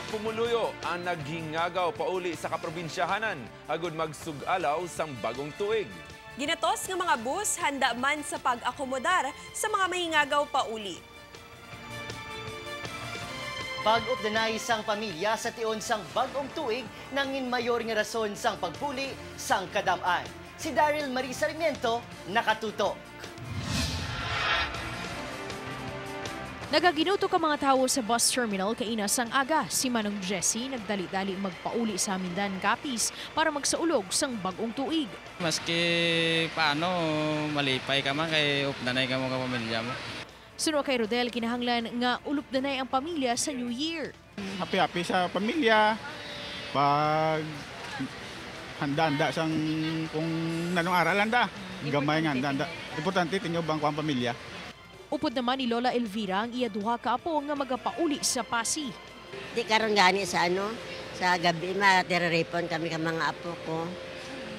Mga pumuluyo ang naghingagaw pauli sa kaprobinsyahanan agud magsugalaw sang bagong tuig. Ginatos nga mga bus handa man sa pag-akomodar sa mga mahingagaw pauli. Bag-o danay sang pamilya sa tion sang bag-ong tuig nangin mayor nga rason sang pagpuli sang kadaman. Si Daryl Marie Sarmiento nakatutok. Nagaginuto ka mga tawo sa bus terminal kaina sang aga. Si Manong Jesse nagdali-dali magpauli sa Mindan Capiz para magsaulog sang bagong tuig. Maski paano, malipay ka man kay updanay ka mo ka pamilya mo. Suno kay Rodel, kinahanglan nga ulupdanay ang pamilya sa New Year. Happy-happy sa pamilya. Pag handa-handa sang kung nanong aral handa. Gamay nga handa-handa. Importante tinyo bang ang pamilya. Upod naman ni Lola Elvira ang iya duha ka apo nga magapauli sa Pasi. Di karon gani sa ano, sa gabi matireripon kami ka mga apo ko.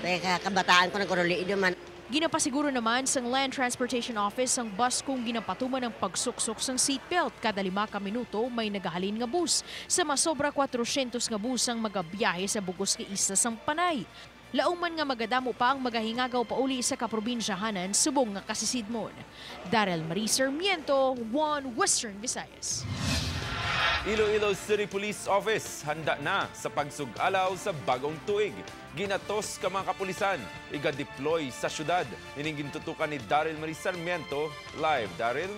Kaya kabataan ko nagkuruli man. Ginapasiguro naman sang Land Transportation Office ang bus kung ginapatuman ang pagsuksok sang seatbelt. Kada 5 ka minuto may nagahalin nga bus. Sa masobra 400 nga bus ang magabiyahe sa bugos nga isla sang Panay. Lauman nga magadamo pa ang magahingagaw pauli sa kaprobinsyahanan subong nga kasisidmon. Daryl Marie Sarmiento, One Western Visayas. Iloilo City Police Office handa na sa pagsugalaw sa bagong tuig. Ginatos ka mga kapulisan, iga-deploy sa syudad. Ining gintutukan ni Daryl Marie Sarmiento live. Daryl?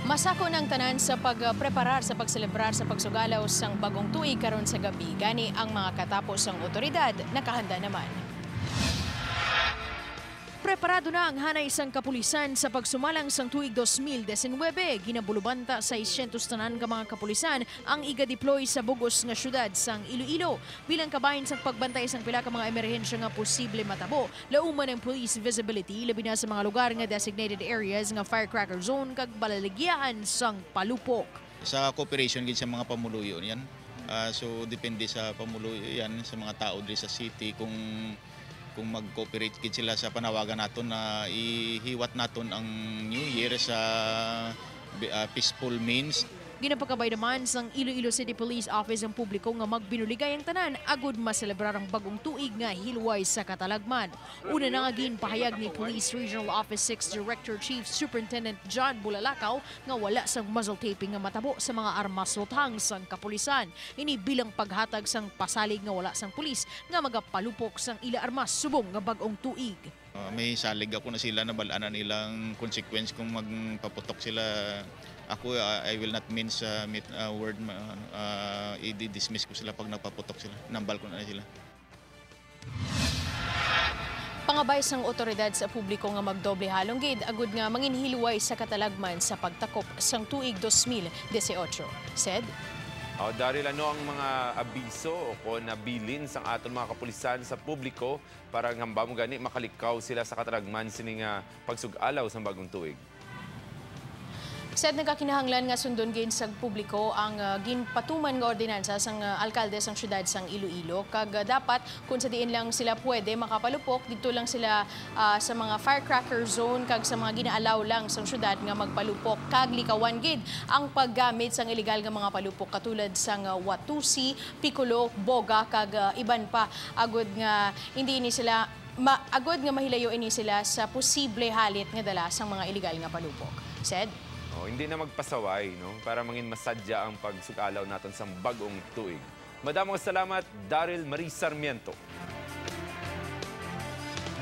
Masako ng tanan sa pagpreparar sa pagselebrar sa pagsugalaw sang bagong tuig karon sa gabi. Gani ang mga katapos sang otoridad nakahanda naman. Preparado na ang hanay sang kapulisan sa pagsumalang sang tuig 2019. Ginabulubanta 600 tanan ka mga kapulisan ang iga-deploy sa bugos nga syudad sang Iloilo. Bilang kabahin sang pagbantay sang pila ka mga emerhensya nga posible matabo. Lauman ang police visibility labi na sa mga lugar nga designated areas nga firecracker zone kag balaligyaan sang palupok. Sa cooperation gid sa mga pamuluyo yan. So depende sa pamuluyo yan, sa mga tao diri sa city kung mag-cooperate gid sila sa panawagan naton na ihiwat naton ang New Year sa peaceful means. Ginapakabay naman sang Iloilo City Police Office ang publiko nga magbinuligay ang tanan agud maselebrar ang bagong tuig nga hilway sa katalagman. Una na nga ginpahayag ni Police Regional Office 6 Director Chief Superintendent John Bulalakaw nga wala sang muzzle taping nga matabo sa mga armas lutang sang kapulisan. Ini bilang paghatag sang pasalig nga wala sang pulis nga magapalupok sang ila armas subong nga bagong tuig. May salig ako na sila na balaan na nilang consequence kung magpaputok sila. Ako, I will not mince word, i-dismiss ko sila pag nagpaputok sila. Nambal ko na sila. Pangabay sang otoridad sa publiko nga magdoble halong gid agud nga manginhilway sa katalagman sa pagtakop sang tuig 2018. Said? Oh, Daryl, ano ang mga abiso o kung nabilin sang aton mga kapulisan sa publiko para hamba mo gani makalikaw sila sa katalagman sini nga pagsugalaw sang bagong tuig? Said nagkakinahanglan nga sundon gin sa publiko ang ginpatuman nga ordinansa sang alkalde sang syudad sang Iloilo kag dapat kung sa diin lang sila pwede makapalupok dito lang sila sa mga firecracker zone kag sa mga ginaalaw lang sang syudad nga magpalupok kag likawan gid ang paggamit sang ilegal nga mga palupok katulad sang watusi, piccolo, boga kag iban pa agud nga hindi ni sila agud nga mahilayo ini sila sa posible halit nga dala sang mga ilegal nga palupok. Said? Oh, hindi na magpasaway, no? Para mangin masadya ang pagsugalaw naton sa bagong tuig. Madamong salamat, Daryl Marie Sarmiento.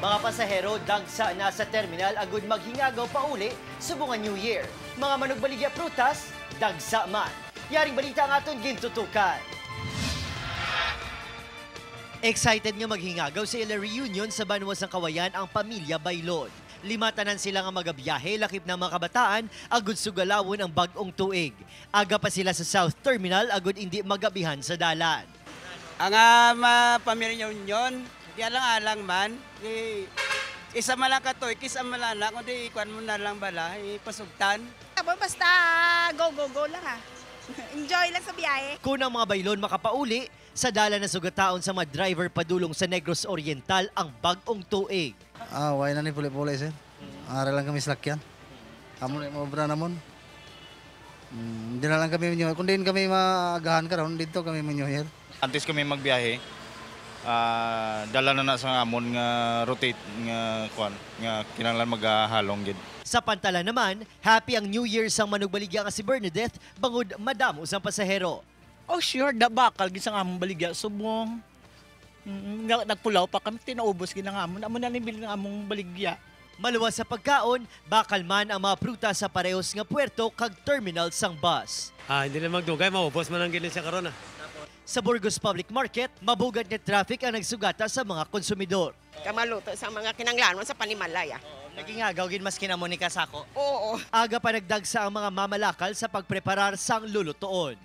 Mga pasahero dagsa na sa terminal agud maghingagaw pauli subong New Year. Mga manugbaligya prutas, dagsa man. Yaring balita ang aton gintutukan. Excited nga maghingagaw sa ila reunion sa Banwa sang Kawayan ang pamilya Bailon. 5 tanan sila nga magabiyahe lakip na mga kabataan agud sugalawon ang bag-ong tuig. Aga pa sila sa South Terminal agud hindi magabihan sa dalan. Ang pamilya union, di alang-alang man, di, isa man lang katoy, kisa man lang na, kundi ikuan mo na lang bala, ipasugtan. Basta go, go, go lang ah. Enjoy lang sa biyahe. Kung ang mga Bailon makapauli, sa dalan na sugataon sa mga driver padulong sa Negros Oriental ang bag-ong tuig. Why na ni puli-puli sir. Ara lang kami slakyan. Amo na mo obra namon. Hindi na lang kami New Year. Kung din kami maagahan karon dito kami New Year. Antes kami magbiyahe, dala na na sa amon nga rotate nga kuan nga kinahanglan maghalong gid. Sa Pantalan naman, happy ang New Year sang manugbaligya nga si Bernadette bangod madamo sang pasahero. Oh sure, da bakal gid sa among baligya subong. Nagpulaw pa kami tinaubos gid ang amon. Amo na ning ang among baligya. Maluwas sa pagkaon, bakal man ang mga prutas sa parehos nga puerto kag terminal sang bus. Hindi na magdugay, maubos man ang gilid siya karon ah. Sa Burgos Public Market, mabugat nga traffic ang nagsugata sa mga konsumidor. Kamaluto sa mga kinanglanon sa panimalay. Naging agaw gid mas kinamo ni kasako. Oo. Aga pa nagdagsa ang mga mamalakal sa pagpreparar sang lulutoon.